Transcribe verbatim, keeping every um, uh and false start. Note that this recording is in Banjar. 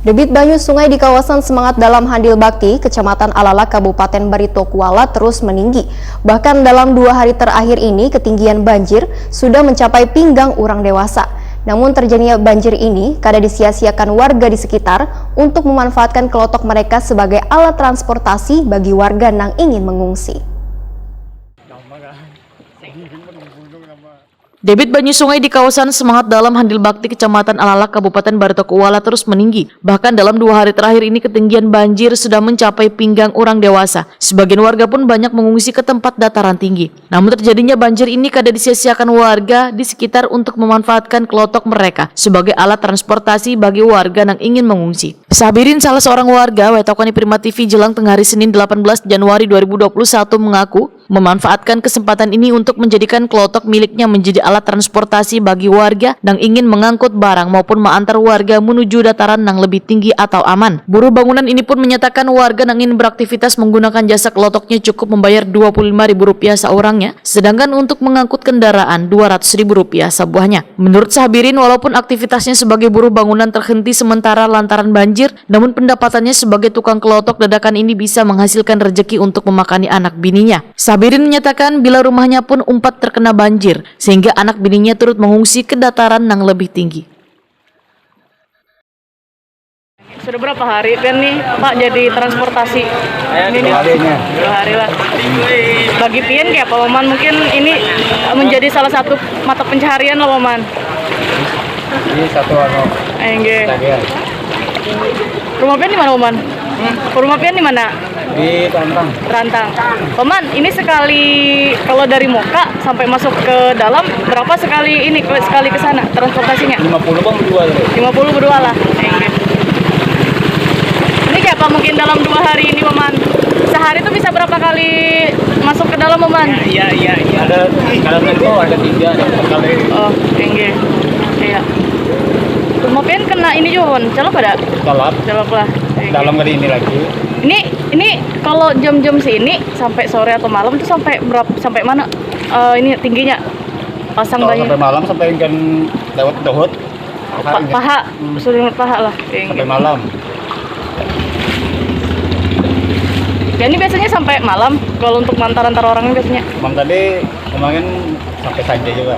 Debit banyu sungai di kawasan Semangat Dalam Handil Bakti, Kecamatan Alalak, Kabupaten Barito Kuala terus meninggi. Bahkan dalam dua hari terakhir ini, ketinggian banjir sudah mencapai pinggang urang dewasa. Namun terjadinya banjir ini kada disia-siakan warga di sekitar untuk memanfaatkan kelotok mereka sebagai alat transportasi bagi warga nang ingin mengungsi. Debit banyu sungai di kawasan Semangat Dalam Handil Bakti, Kecamatan Alalak, Kabupaten Barito Kuala terus meninggi. Bahkan dalam dua hari terakhir ini ketinggian banjir sudah mencapai pinggang urang dewasa. Sebagian warga pun banyak mengungsi ke tempat dataran tinggi. Namun terjadinya banjir ini kada disia-siakan warga di sekitar untuk memanfaatkan kelotok mereka sebagai alat transportasi bagi warga nang ingin mengungsi. Sabirin, salah seorang warga, wetokoni Prima T V jelang tengah hari Senin delapan belas Januari dua ribu dua puluh satu mengaku, memanfaatkan kesempatan ini untuk menjadikan kelotok miliknya menjadi alat transportasi bagi warga nang ingin mengangkut barang maupun maantar warga menuju dataran nang lebih tinggi atau aman. Buruh bangunan ini pun menyatakan warga nang ingin beraktivitas menggunakan jasa kelotoknya cukup membayar dua puluh lima ribu rupiah seorangnya, sedangkan untuk mengangkut kendaraan dua ratus ribu rupiah sebuahnya. Menurut Sabirin, walaupun aktivitasnya sebagai buruh bangunan terhenti sementara lantaran banjir, namun pendapatannya sebagai tukang kelotok dadakan ini bisa menghasilkan rezeki untuk memakani anak bininya. Sabirin menyatakan bila rumahnya pun umpat terkena banjir, sehingga anak bininya turut mengungsi ke dataran nang lebih tinggi. Sudah berapa hari pian nih, Pak, jadi transportasi? Ini nih, dua hari lah. Bagi pian kayak apa, Paman? Mungkin ini menjadi salah satu mata pencaharian lah, Paman. Ini satu anu. Enggak. Rumah pian di mana, Paman? Rumah pian di mana? Di Terantang. Terantang. Paman, ini sekali kalau dari muka sampai masuk ke dalam berapa sekali ini, sekali ke sana transportasinya? Lima puluh bang berdua tadi. Lima puluh berdua lah. Enggak. Ini siapa mungkin dalam dua hari ini, Paman? Sehari tuh bisa berapa kali masuk ke dalam, Paman? Iya, iya, iya. Ada, kalau itu ada tiga, ada empat kali. Oh, enggak. Iya. Rumah pian kena ini juga, Paman? Celok ada? Celok. Celok lah. Enggak. Dalam kali ini lagi. Ini, ini kalau jam-jam sini sampai sore atau malam tuh sampai berapa, sampai mana? Eh, ini tingginya pasang banyu. Kalau sampai malam sampai kan lewat dohot. Paha, sudah lewat paha lah. Sampai malam. Jadi biasanya sampai malam kalau untuk mantar-antar orang biasanya. Emang tadi kemarin sampai saja juga.